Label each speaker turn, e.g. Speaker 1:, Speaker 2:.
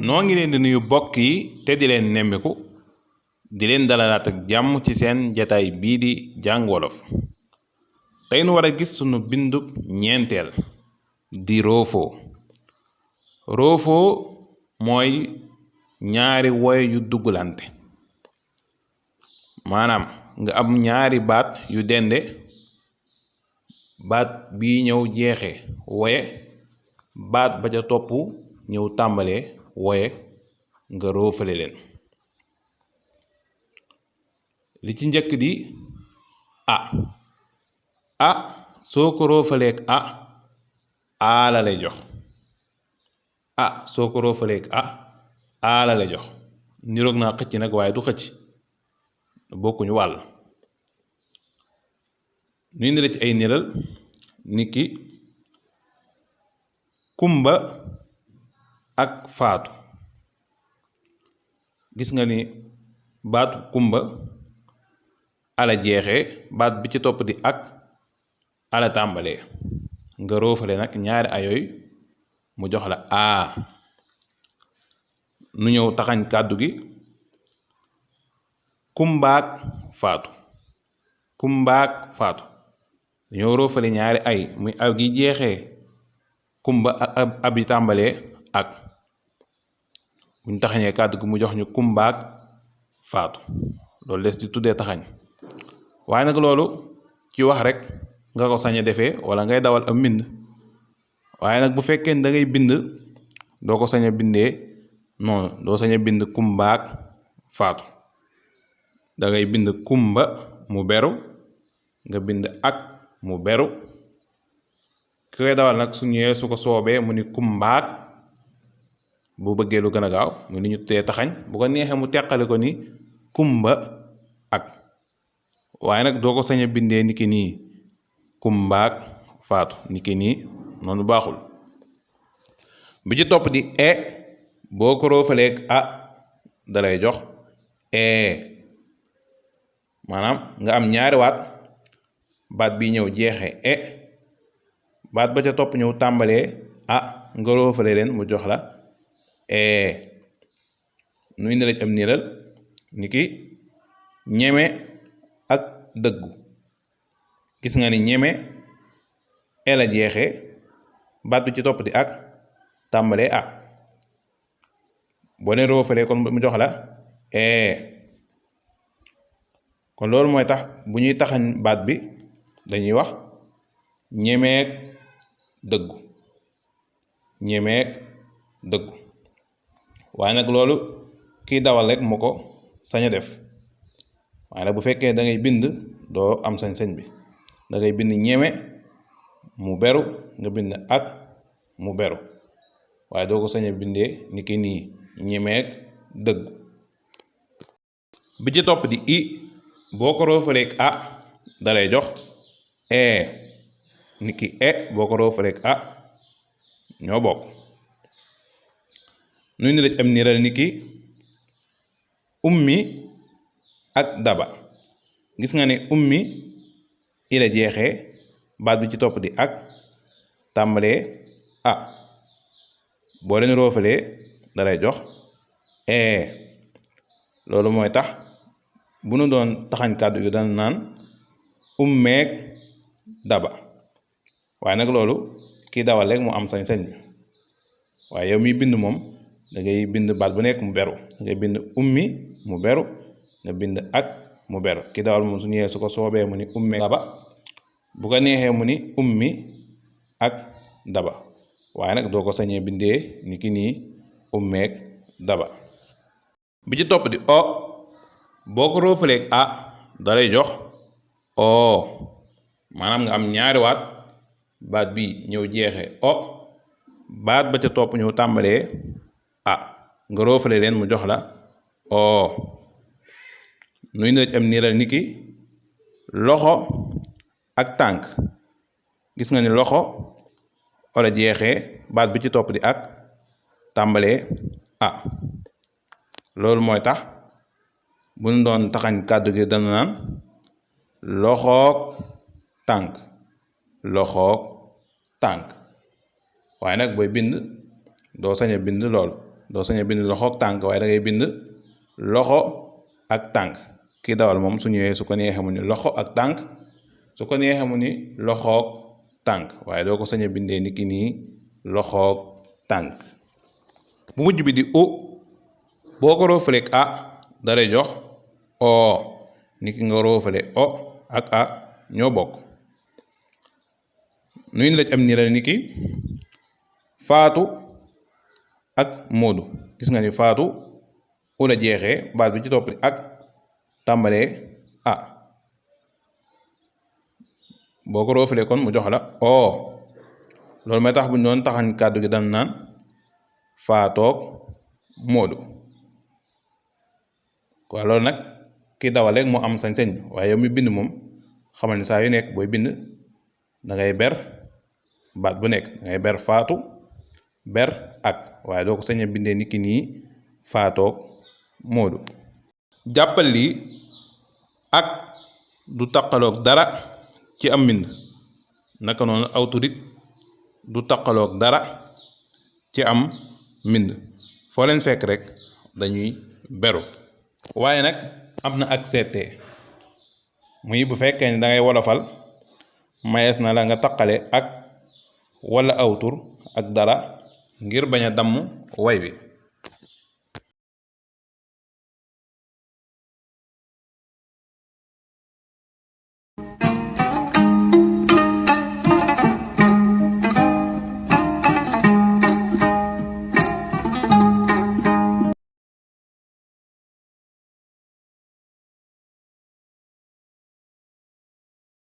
Speaker 1: noo ngi leen di nuyu bokk yi te di leen nemmiku di leen dalalaat ak jàmm ci seen jataay bii di jàng wolof tey nu war a gis sunu bindub ñeenteel di roofoo. roofoo mooy ñaari woy yu dugglante maanaam nga am ñaari baat yu dende baat bii ñëw jeexe woye baat ba ca topp ñëw tàmbalee woye nga roofale leen. li ci njëkk di a soo ko roofaleek a la lay jox. soo ko roofaleek a la lay jox. niroog naa xëcc nag waaye du xëcc, bokkuñu wàll. nuy nira ci ay niral niki kumba ak faatu. gis nga ni baatu kumba ala jeexee baat bi ci topp di ak ala tàmbalee nga roofale nag ñaari ayooy mu jox la a. nu ñëw taxañ kàddu gi kumbaak faatu. kumbaak faatu dañoo roofale ñaari ay muy aw gi jeexee kumba ak ab yi tàmbalee ak buñ taxañee kàddu gi mu jox ñu kumbaak faatu. loolu des di tuddee taxañ, waaye nag loolu ci wax rek nga ko sañ a defee wala ngay dawal am mbind. waaye nag bu fekkee da ngay bind doo ko sañ a bindee noonu, doo sañ a bind kumbaak faatu. da ngay bind kumba mu beru nga bind ak mu beru. ki koy dawal nag su ñëwee su ko soobee mu ni kumbaak, bu bëggee lu gën a gaaw mu ni ñu tuddee taxañ. bu ko neexee mu teqale ko ni kumba ak, waaye nag doo ko sañ a bindee niki nii kumbaak faatu niki nii, noonu baaxul. bi ci topp di boo ko roofaleek dalay jox maanaam nga am ñaari baat bi ñëw jeexe baat ba ca topp ñëw tàmbalee nga roofale leen mu jox la nuy ne am niral niki ñeme ak dëggu. gis nga ni ñeme la jeexee baat bi ci topp di ak tàmbalee boo ne roofalee kon mu jox la kon loolu mooy tax bu ñuy taxañ baat bi dañuy wax ñemeek dëggu. ñemeek dëggu, waaye nag loolu kiy dawal rek moo ko sañ a def. waaye nag bu fekkee da ngay bind doo am sañ-sañ bi, da ngay bind ñeme mu beru nga bind ak mu beru, waaye doo ko sañ a bindee ni ki nii ñemeek dëggu. bi ci topp di boo ko roofaleek dalay jox ni ki boo ko roofaleek ñoo bokk. nuy ni la am niral ni ki ummi ak daba. gis nga ne ummi la jeexee baat bi ci topp di ak tàmbalee boo leen roofalee dalay jox loolu mooy tax bu nu doon taxañ kàddu gi dana naan ummeek daba, waaye nag loolu kii dawal rek mu am sañ-sañ bi. waaye yow miy bind moom da ngay bind baat bu nekk mu beru. da ngay bind ummi mu beru nga bind ak mu beru. ki dawal moom su ñëwee su ko soobee mu ni ummeek daba, bu ko neexee mu ni ummi ak daba, waaye nag doo ko sañee bindee ni ki nii ummeek daba. bi ci topp di boo ko roofaleek dalay jox maanaam nga am ñaari baat bi ñëw jeexe baat ba ca topp ñëw tàmbalee nga roofale leen mu jox la nuy na am niral niki loxo ak tànk. gis nga ni loxo la jeexee baat bi ci topp di ak tàmbalee loolu mooy tax bu ñu doon taxañ kàddu gi dana naan loxook tànk. loxook tànk, waaye nag booy bind doo sañ a bind loolu. doo sañ a bind loxo ak tànk waaye da ngay bind loxo ak tànk kii dawal moom su ñëwee su ko neexee mu ni loxo ak tànk su ko neexee mu ni loxoog tànk waaye doo ko sañ a bindee ni ki nii loxoog tànk. bu mujj bi di u boo ko roofaleeg a dalay jox o ni ki nga roofale o ak a ñoo bokk. nuy laj am niral ni ki faatu ak moodu gis nga ni faatu u la jeexee baat bi ci topp ak tàmbalee a boo ko roofalee kon mu jox la o loolu may tax bu ñu doon taxañ kàddu gi dan naan faatoog moodu quoi loolu nag ki dawal rek moo am sañ-sañ waaye yow mi bind moom xamal ni saa yu nekk booy bind da ngay ber baat bu nekk da ngay ber faatu ber ak waaye doo ko sañ a bindee ni ki nii faatoog moodu. jàppal lii ak du taqaloog dara ci am mbind naka noonu aw turit du taqaloog dara ci am mbind foo leen fekk rek dañuy beru waaye nag am na ak seete muy bu fekkee ni da ngay wolofal mayees na la nga taqale ak wala aw tur ak dara ngir bañ a damm way wi